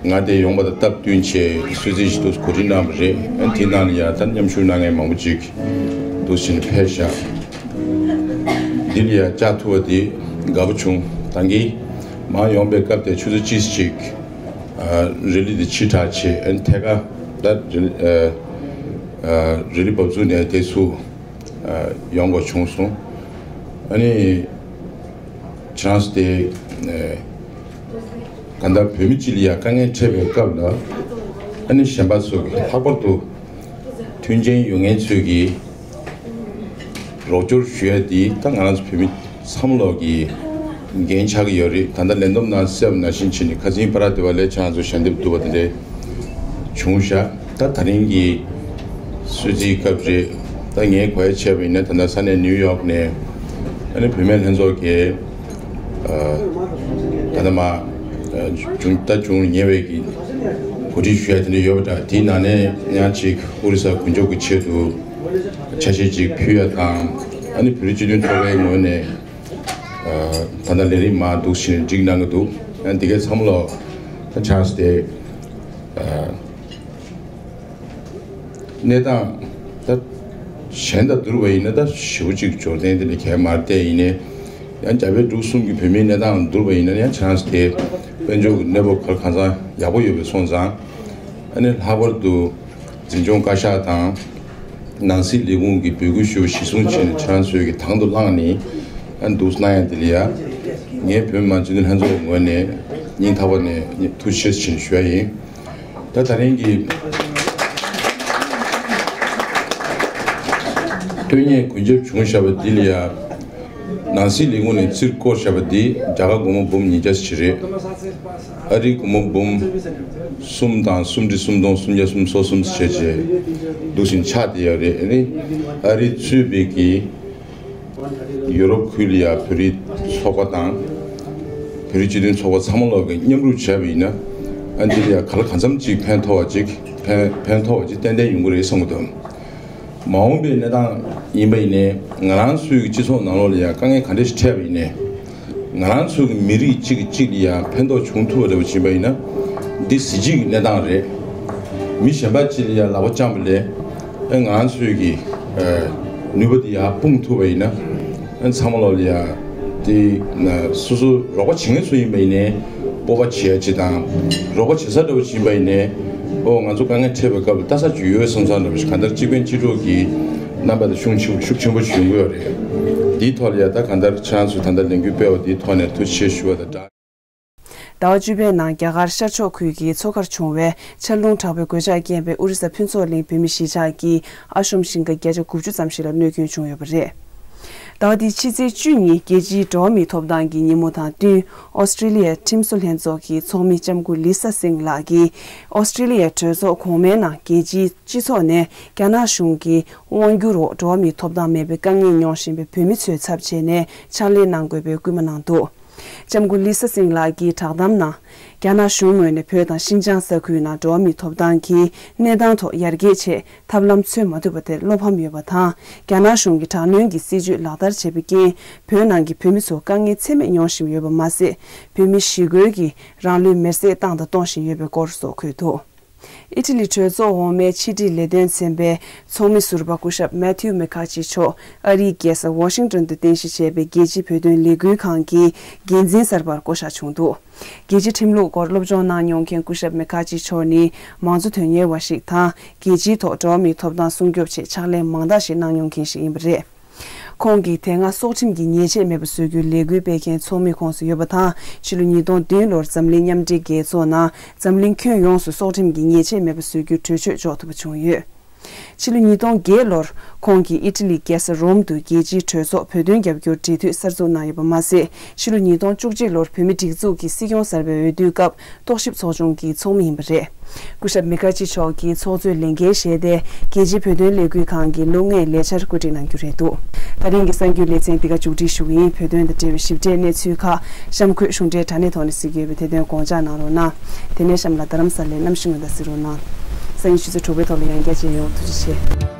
མངའ་སྡེ་ཡོངས་པ་དང་སྟབས་བསྟུན་བྱས་གསོལ་ཚིགས་ཤིག་འདུག་གོ་སྒྲིག་གནང་བ་རེད། ཨ་ནི་དེའི་ནང་ལ་ཡང་ད་མཉམ་ཞུགས་གནང་མཁན་མང་པོ་ཅིག་འདུག་སེ་ཕེབས་ཤག་འདི་ལ་ཡང་བཅར་ཐུབ་པ་དེ་དགའ་པོ་བྱུང་། ད་གིན་མར་ཡོང་པའི་སྐབས་དེ་ཆུ་ཚོད་གཅིག་ཅིག་ཨ་རི་ལི་དེ་ཕྱིར་བསྒྲགས་བྱས། ཨ་ནི་ཐད་ཀར་ད་རི་ཨ་ཨ་རི་ལི་བབས་ཚུགས་ནས་དེ་ཚུར་ཨ་ཡོང་དགོས་བྱུང་སོང་། ཨ་ནི་ཁྱེད་རང་ཚོ་དེ་ཨ་གང་ལྟར་བོད་མི་སྤྱི་ལ་ཡང་དཀའ་ངལ་འཕྲད་པའི་སྐབས་ལ། ཨ་ནི་གཞན་པ་ཚོ་གི་ལྷག་པར་དུ་མཐུན་རྐྱེན་ཡོད་མཁན་ཚོས་ཀྱི་རོགས་སྐྱོར་ཞུ་ཡ་འདི་ད་ང་རང་ཚོ་བོད་མི་ཚང་མ་ལོག་གི་འགན་ཆགས་ཀྱི་ཡོད་རེད། ད་ལྟ་ལས་བསྡོམས་ནང་གསལ་བ་ནང་བཞིན་བྱས་ནས་ཁ་སང་བར་དེ་བ་ལས་ཁྱེད་རང་ཚོ་ཞལ་འདེབས་བསྡུ་བ་དེ་འདྲ་བྱུང་ཤག་ད་ད་རིང་གི་གསོལ་ཚིགས་སྐབས་རེད། ད་ངས་གོ་ཡ་བྱས་པ་ཡིན་ན། ད་ལྟ་ས་གནས་ནིའུ་ཡོག་ནས་ཨ་ནི་བུད་མེད་ལྷན་ཚོགས་ཀྱིས་ཨ་ད་ལྟ་མ་ཨ་བྱུང་ད་བྱུང་ཉེ་བའི་གི་ གོ་སྒྲིག་ཞུ་ཡ་དེ་འདྲ་ཡོད་པ་འདྲ། དེའི་ནང་ནས་ཡང་ཅིག་ཨོ་རི་ས་དགུན་སྐྱོབ་ཀྱི་ཆེད་དུ་ཆ་ཤས་ཅིག་ཕུལ་ཡ་དང་། ཨ་ནི་བོད་རིགས་སྤྱི་མཐུན་ཚོགས་པའི་ངོས་ནས་ད་ལྟ་ལས་རིམ་མར་འདུག་བཞིན་སྒྲིག་གནང་གི་འདུག་ཨ་ནི་དེ་གའི་མཚམས་ལ་ད་ཆགས་ཏེ། གནས་སྟངས་ད་གཞན་དང་བསྡུར་བ་ཡིན་ན་ད་ཞེ་པོ་ཅིག་འབྱོར་ལྡན་དེ་འདྲ་གང་ཡང་མ་རེད། དེ་ཡིན་ནའི་ཡང་རྒྱ་བལ་འབྲུག་གསུམ་གྱི་བོད་མིའི་གནས་སྟངས་བསྡུར་བ་ཡིན་ན་ཡང་ཆགས་ཏེ་དཔལ་འབྱོར་གྱི་གནས་བབ་ག་གང་འཚམ་ཡག་པོ་ཡོད་པ་སོང་ཙང་། ཨ་ནི་ལྷག་པར་དུ་འཛིན་སྐྱོང་བཀའ་ཤག་དང་ནང་སྲིད་ལས་ཁུངས་ཀྱི་འབོད་སྐུལ་ཞུ་བ་གཞིར་བཟུང་བྱས་ནས་ཁྱེད་རང་ཚོས་ཀྱི་དང་དུ་བླངས་ནས་ཨ་ནི་འདུག་གནང་ཡ་དེ་ལ་ཡ་ངས་བོད་མི་མང་སྤྱི་འཐུས་ལྷན་ཚོགས་ཀྱི་ངོས་ནས་སྙིང་ཐག་པ་ནས་ཐུགས་རྗེ་ཆེ་ཞུ་ཡ་ཡིན། ད་ད་རིང་གི་དོན་གཉེར་གུས་ཞབས་བྱུང་བཞག་པ་འདི་ལ་ཡ། ནང་སྲིད་ལས་ཁུངས་ནས་རྩིས་བསྐོར་བཞག་པ་འདི་རྒྱ་གར་སྒོར་མོ་འབུམ་ཉིས་བརྒྱ་ཞིག་རེད། ཨ་རིའི་སྒོར་མོ་འབུམ་གསུམ་དང་སུམ་ཁྲི་སུམ་སྟོང་སུམ་བརྒྱ་སུམ་ཅུ་སོ་གསུམ་བྱས་རྗེས་འདུག་བཞིན་ཆགས་བསྡད་ཡོད་རེད། ཨ་ནི་ཨ་རིས་གཙོས་པའི་གི་ཡུ་རོབ་ཁུལ་ལ་ཡ་བོད་རིགས་ཚོགས་པ་དང་། བོད་རིགས་སྤྱི་མཐུན་ཚོགས་པ་ཚང་མ་ལོག་གི་མཉམ་རུབ་བྱས་པ་ཡིན་ན། ཨ་འདི་ལ་ཡ་ག་ལ་གང་འཚམ་ཅིག་ཕན་ཐོགས་པ་ཅིག་ཕན་ཕན་ཐོགས་པ་ཅིག་ཏན་ཏན་ཡོང་གི་རེད་བསམ་གི་འདུག་མ་འོངས་པའི་གནས་སྟངས་ཡིན་པ་ཡིན་ནའི་ང་རང་ཚོའི་གི་སྤྱི་ཚོགས་ནང་ལོགས་ལ་ཡ་དཀའ་ངལ་ག་འདྲ་ཞིག་འཕྲད་པ་ཡིན་ནའི། ང་རང་ཚོའི་གི་མི་རིགས་གཅིག་གིས་གཅིག་ལ་ཡ་ཕན་ཐོགས་བྱུང་ཐུབ་པ་འདྲ་བོ་ཡིན་པ་ཡིན་ན། འདི་གཟི་བརྗིད་ཀྱི་གནས་སྟངས་རེད། མི་གཞན་པ་གཅིག་ལ་ཡ་ལག་པ་བརྐྱངས་པ་ལས། ཨ་ང་ཚོའི་གི་ཨ་ནུས་པ་འདི་ཡར་སྤུངས་ཐུབ་པ་ཡིན་ན། ཨ་ཚང་མ་ལོག་ལ་ཡ་དེ་ན་སོ་སོ་རོགས་པ་བྱེད་མཁན་ཚོ་ཡིན་པ་ཡིན་ནའི་སྤོབས་པ་བྱེད་ཡ་ཅིག་དང་། རོགས་པ་བྱེད་ས་འདྲ་བོ་ཅིག་ཡིན་པ་ཡིན་ནའི་ཨོ་ང་ཚོ་དཀའ་ངལ་འཕྲད་པའི་སྐབས་ལ་ལྟ་ས་ཅིག་ཡོད་བསམ་ས་འདྲ་བོ་ཞིག་གང་ལྟར་གཅིག་ཕན་གཅིག་གྲོགས་ཀྱི་རྣམ་པ་དང་ཤུགས་ཆེན་པོ་ཤུགས་ཆེན་པོ་ཞིག་ཡོང་གི་ཡོད་རེད། འདིའི་ཐོག་ལ་ཡ་ད་གང་ལྟར་ཁྱེད་རང་ཚོས་ད་ལྟ་ལས་འགུལ་སྤེལ་བ་འདིའི་ཐོག་ནས་ཐུགས་རྗེ་ཆེ་ཞུ་བ་དང་སྦྲགས། ཟླ་བ་བཅུ་པའི་ནང་རྒྱ་གར་ཤར་ཕྱོགས་ཁུལ་གྱི་མཚོ་ཁར་བྱུང་བའི་ཆར་རླུང་དྲག་པོའི་གོད་ཆག་རྐྱེན་པས་ཨོ་རི་ས་ཕུན་ཚོགས་གླིང་བོད་མི་གཞིས་ཆགས་ཀྱི་ཨ་ཤོམ་ཞིང་ཁ་བརྒྱ་ཆ་དགུ་བཅུ་ཙམ་ཞིག་ལ་གནོད་སྐྱོན་བྱུང་ཡོད་པ་རེད། ཟླ་བ་འདིའི་ཕྱི་ཚེས་བཅུ་ཉིན་རྒྱལ་སྤྱིའི་འགྲོ་བ་མིའི་ཐོབ་ཐང་གི་ཉིན་མོ་དང་བསྟུན། ཨོ་སི་ཀྲི་ལི་ཡའི་ཁྲིམས་བཟོ་ལྷན་ཚོགས་ཀྱི་ཚོགས་མི་ལྕམ་སྐུ་ལི་ས་སིང་ལགས་ཀྱིས་ཨོ་སི་ཀྲི་ལི་ཡའི་གྲོས་ཚོགས་གོང་མའི་ནང་རྒྱལ་སྤྱིའི་སྤྱི་ཚོགས་ནས་རྒྱ་ནག་གཞུང་གི་དབང་སྒྱུར་འོག་འགྲོ་བ་མིའི་ཐོབ་ཐང་མེད་པའི་དཀའ་ངལ་མྱོང་བཞིན་པའི་བོད་མི་ཚོའི་ཚབ་བྱས་ནས་ཕྱག་ལས་གནང་དགོས་པའི་སྐུལ་མ་གནང་འདུག་ལྕམ་སྐུ་ལི་ས་སིང་ལགས་ཀྱིས་བསྒྲགས་གཏམ་ནང་། རྒྱ་ནག་གཞུང་ངོས་ནས་བོད་དང་ཤིན་ཅང་ས་ཁུལ་ནང་འགྲོ་བ་མིའི་ཐོབ་ཐང་གི་གནས་སྟངས་ཐོག་ཡར་རྒྱས་ཆེད་ཐབས་ལམ་འཚོལ་མ་ཐུབ་པ་དེར་བློ་ཕམ་ཡོད་པ་དང་། རྒྱ་ནག་གཞུང་གི་དྲག་གནོན་གྱི་སྲིད་བྱུས་ལག་བསྟར་བྱས་པའི་རྐྱེན། བོད་ནང་གི་བོད་མི་ཚོ་དཀའ་ངལ་ཚད་མེད་མྱོང་བཞིན་ཡོད་པ་མ་ཟད། བོད་མི་ཞི་རྒོལ་གྱིས་རང་ལུས་མེར་སྲེག་བཏང་དང་གཏོང་བཞིན་ཡོད་པའི་སྐོར་སོགས་འཁོད་འདུག་ཨི་ཊ་ལི་གྲོས་ཚོགས་འོག་མའི་ཕྱི་དྲིལ་ལས་དོན་ཚན་པའི་ཚོགས་མི་ཟུར་པ་སྐུ་ཞབས་མེ་ཐིའུ་མེ་ཁ་ཆི་མཆོག་ཨ་རིའི་རྒྱལ་ས་ཝ་ཤིང་ཏོན་དུ་རྟེན་གཞི་བྱས་པའི་རྒྱལ་སྤྱིའི་བོད་དོན་ལས་འགུལ་ཁང་གི་འགན་འཛིན་གསར་པར་བསྐོ་གཞག་བྱུང་འདུག་རྒྱལ་སྤྱིའི་ཁྲིམས་ལུགས་སྐོར་སློབ་སྦྱོང་གནང་མྱོང་མཁན་སྐུ་ཞབས་མེ་ཁ་ཆི་མཆོག་ནི་མང་གཙོ་དོན་གཉེར་བ་ཞིག་དང་། རྒྱལ་སྤྱིའི་ཐོག་འགྲོ་བ་མིའི་ཐོབ་ཐང་སྲུང་སྐྱོབ་ཆེད་ཕྱག་ལས་མང་དག་ཞིག་གནང་མྱོང་མཁན་ཞིག་ཡིན་པ་རེད། ཁོང་གིས་དེ་སྔ་སྲོག་ཁྲིམས་ཀྱི་ཉེས་ཆད་མེད་པ་བཟོ་རྒྱུའི་ལས་འགུལ་སྤེལ་མཁན་ཚོགས་མི་ཁོངས་སུ་ཡོད་པ་དང་། ཕྱི་ལོ་ཉིས་སྟོང་བདུན་ལོར་འཛམ་གླིང་མཉམ་འབྲེལ་རྒྱལ་ཚོགས་ནང་འཛམ་གླིང་ཁྱོན་ཡོངས་སུ་སྲོག་ཁྲིམས་ཀྱི་ཉེས་ཆད་མེད་པ་བཟོ་རྒྱུའི་གྲོས་ཆོད་འཇོག་ཐུབ་པ་བྱུང་ཡོད། ཕྱི་ལོ་ཉིས་སྟོང་བརྒྱད་ལོར་ཁོང་གིས་ཨི་ཊ་ལི་རྒྱལ་ས་རོམ་དུ་རྒྱལ་སྤྱིའི་གྲོས་ཚོགས་བོད་དོན་རྒྱབ་སྐྱོར་འབྲེལ་མཐུད་གསར་འཛུགས་གནང་ཡོད་པ་མ་ཟད། ཕྱི་ལོ་ཉིས་སྟོང་བཅུ་གཅིག་ལོར་བོད་མིའི་སྒྲིག་འཛུགས་ཀྱི་སྲིད་སྐྱོང་གསར་པའི་འོས་བསྡུའི་སྐབས། རྟོག་ཞིབ་ཚོགས་ཆུང་གི་ཚོགས་མི་ཡིན་པ་རེད། སྐུ་ཞབས་མེ་ཁ་ཆི་མཆོག་གིས་ཚོགས་གཙོའི་ལས་འགན་བཞེས་ཏེ། རྒྱལ་སྤྱིའི་བོད་དོན་ལས་འགུལ་ཁང་གི་ལོ་ལྔའི་ལས་འཆར་བཀོད་སྒྲིག་གནང་རྒྱུ་རེད་འདུག་ད་རིང་གི་གསར་འགྱུར་ལེ་ཚན་འདི་ག་མཇུག་སྒྲིལ་ཞུ་གི་ཡིན། བོད་དོན་དང་འབྲེལ་བའི་ཞིབ་ཕྲའི་གནས་ཚུལ་ཁག་གཤམ་འཁོད་གཞུང་འབྲེལ་དྲ་གནས་ཐོག་ནས་གཟིགས་ཀྱི་ཡོད་པས་དེ་དོན་དགོངས་འཇགས་གནང་རོགས་གནང་། དེ་ནས་གཤམ་ལ་རྡ་རམ་ས་ལའི་གནམ་གཤིས་སྔོན་བརྡ་གཟིགས་རོགས་གནང་། སང་ཉིན་ཆུ་ཚོད་དྲུག་པའི་ཐོག་ལ་ཡང་བསྐྱར་མཇལ་ཡོང་། ཐུགས་རྗེ་ཆེ།